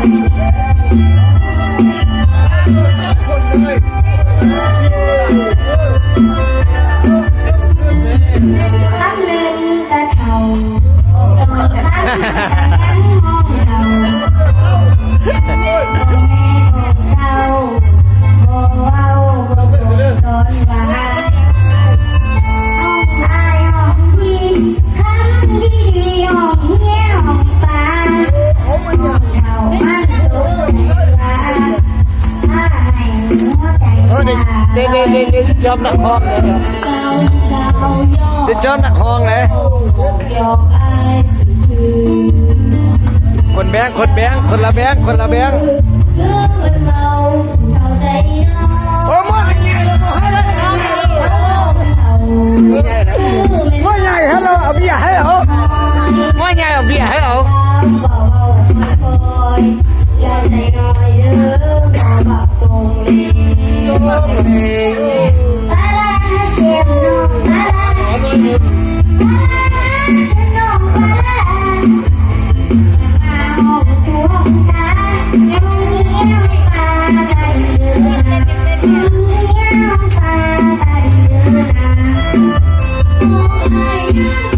ຄຳເລີນກະເຖົ້າ ສອນຄຳແພງຮອງເຖົ້າ ພໍ່ແມ່ຂອງເຈົ້າບໍ່ເວົ້າບໍ່ບອກສອນວ່າ ຫ້ອງອ້າຍຫ້ອງພີ່ ຄຳດີໆ ຫ້ອງເຮຍຫ້ອງປາ ຫ້ອງເຖົ້າມັນຕົກໃຈວ່າ ພາໃຫ້ຫົວໃຈ ໂອ້ ໄດ້ ໄດ້ ໄດ້ ໄດ້ ໄດ້ຈອບນັກຮ້ອງເດ້ ໄດ້ຈອບນັກຮ້ອງເດ້ ຄົນແບ່ງ ຄົນແບ່ງ ຄົນລະແບ່ງ ຄົນລະແບ່ງ ໂອ້ຍ ໝໍລະໃຫຍ່ ໝໍໃຫຍ່ ເຮົາເອົາເບຍໃຫ້ເອົາ ໝໍໃຫຍ່ ເອົາເບຍໃຫ້ເອົາ Bye.